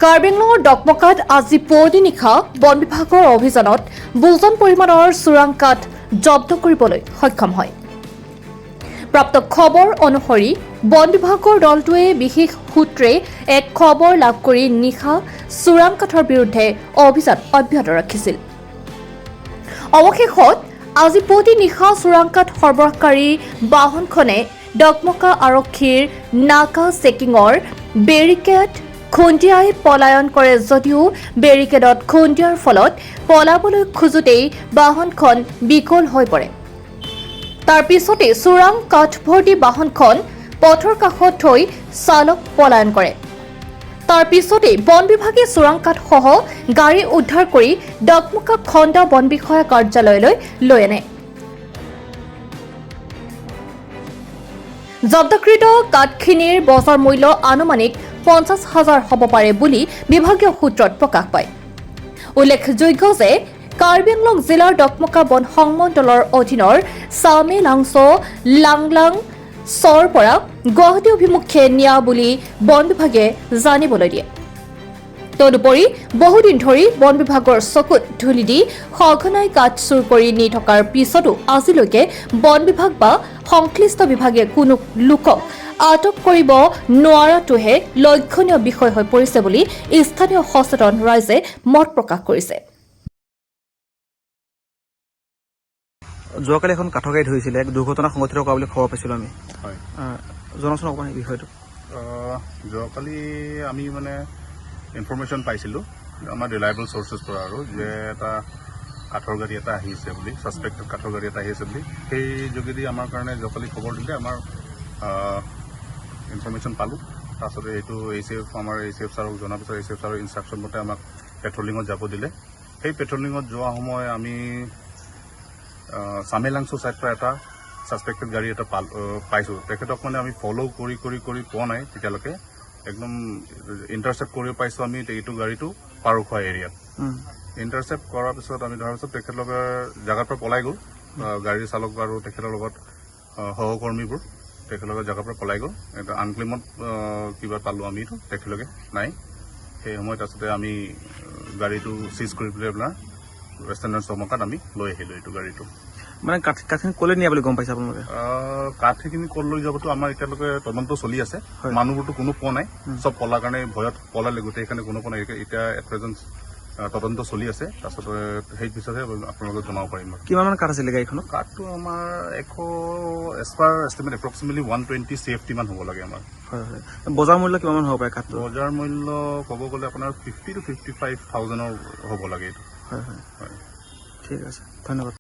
কাৰ্বি আংলঙৰ ডকমকাত আজি পুৱতি নিশা বন বিভাগৰ অভিযানত বুজন পৰিমাণৰ চোৰাং কাঠ জব্দ কৰিবলৈ সক্ষম হয়। প্ৰাপ্ত খবৰ অনুসৰি বন বিভাগৰ দলটোৱে বিশেষ সূত্ৰে এক খবৰ লাভ কৰি নিশা চোৰাং কাঠৰ বিৰুদ্ধে অভিযান অব্যাহত ৰাখিছিল। অৱশেষত আজি পুৱতি নিশা চোৰাং কাঠ সৰবৰাহকাৰী বাহনখনে ডকমকা আৰক্ষীৰ নাকা চেকিঙৰ বেৰিকেড খুন্দিয়াই পলায়ন কৰে যদিও বেৰিকেডত খুন্দিয়াৰ ফলত পলাবলৈ খোজোতেই বাহনখন বিকল হৈ পৰে। তাৰ পিছতে চোৰাং কাঠ ভৰ্তি বাহনখন পথৰ কাষত থৈ চালক পলায়ন কৰে। তাৰ পিছতেই বন বিভাগে চোৰাং কাঠসহ গাড়ী উদ্ধাৰ কৰি ডকমকা খণ্ড বন বিষয়া কাৰ্যালয়লৈ লৈ আনে। জব্দকৃত কাঠখিনিৰ বজাৰ মূল্য আনুমানিক 50,000 হ'ব পাৰে বুলি বিভাগীয় সূত্ৰত প্ৰকাশ পায়। উল্লেখযোগ্য যে কাৰ্বি আংলং জিলাৰ ডকমকা বন সংমণ্ডলৰ অধীনৰ চামে লাংছ লাংলাং চৰ পৰা গুৱাহাটী অভিমুখে নিয়া বুলি বন বিভাগে জানিবলৈ দিয়ে। তদুপৰি বহুদিন ধৰি বন বিভাগৰ চকুত ধূলি দি সঘনাই কাঠ চুৰ কৰি নি থকাৰ পিছতো আজিলৈকে বন বিভাগ বা সংশ্লিষ্ট বিভাগে কোনো লোকক আটক কৰিব নোৱাৰাটোহে লক্ষণীয় বিষয় হৈ পৰিছে বুলি স্থানীয় সচেতন ৰাইজে মত প্ৰকাশ কৰিছে। যোৱাকালি এখন কাঠৰ গাড়ী ধৰিছিলে, এক দুৰ্ঘটনা সংঘটিত কৰা বুলি খবৰ পাইছিলোঁ আমি। হয়। জনাওকচোন অকণমান এই বিষয়টো। যোৱাকালি আমি মানে ইনফৰমেশ্যন পাইছিলোঁ আমাৰ ৰিলায়েবল চ'ৰ্চেছ পৰা আৰু যে এটা কাঠৰ গাড়ী এটা আহিছে বুলি, ছাছপেক্টেড কাঠৰ গাড়ী এটা আহিছে বুলি। সেই যোগেদি আমাৰ কাৰণে যোৱাকালি খবৰ দিলে, আমাৰ ইনফৰমেশ্যন পালোঁ। তাৰপাছতে এইটো এইচ এফ, আমাৰ এইচ এফ ছাৰক জনাৰ পিছত এইচ এফ ছাৰৰ ইনষ্ট্ৰাকশ্যন মতে আমাক পেট্ৰলিঙত যাব দিলে। সেই পেট্ৰলিঙত যোৱা সময় আমি চামেলাংচু ছাইড পৰা এটা ছাছপেক্টেড গাড়ী এটা পাইছোঁ। তেখেতক মানে আমি ফ'ল' কৰি কৰি কৰি পোৱা নাই তেতিয়ালৈকে। একদম ইণ্টাৰচেপ্ট কৰিব পাইছোঁ আমি এইটো গাড়ীটো পাৰখোৱা এৰিয়াত। ইণ্টাৰচেপ্ট কৰাৰ পিছত আমি ধৰাৰ পিছত তেখেতলোকে জেগাৰ পৰা পলাই গ'ল। গাড়ীৰ চালক আৰু তেখেতৰ লগত সহকৰ্মীবোৰ তেখেতলোকে জেগাৰ পৰা পলাই গ'ল। এটা আনক্লেইমত কিবা পালোঁ আমি, এইটো তেখেতলোকে নাই। সেই সময়ত তাৰপিছতে আমি গাড়ীটো চিজ কৰি পেলাই আপোনাৰ ৱেষ্টাৰ্ণ চমকাত আমি লৈ আহিলোঁ এইটো গাড়ীটো। মানে কাঠখিনি ক'লৈ নিয়া বুলি গম পাইছে আপোনালোকে? কাঠখিনি ক'ত লৈ যাবতো আমাৰ এতিয়ালৈকে তদন্ত চলি আছে। মানুহবোৰতো কোনো পোৱা নাই। চব পলাৰ কাৰণে, ভয়ত পলালে গোটেই, সেইকাৰণে কোনো পোৱা নাই। এতিয়া এট প্ৰেজেণ্ট তদন্ত চলি আছে। তাৰপিছতে সেই পিছতহে আপোনালোকক জনাব পাৰিম আৰু। কিমান মান কাঠ আছিলে গাড়ীখনত? কাঠটো আমাৰ as per estimate approximately 120 CFT মান হ'ব লাগে আমাৰ। হয়, বজাৰ মূল্য কিমান মান হ'ব পাৰে কাঠটো? বজাৰ মূল্য ক'ব গ'লে আপোনাৰ 50 টু 55 থাউজেণ্ডৰ হ'ব লাগে এইটো। হয়। হয়। ঠিক আছে, ধন্যবাদ।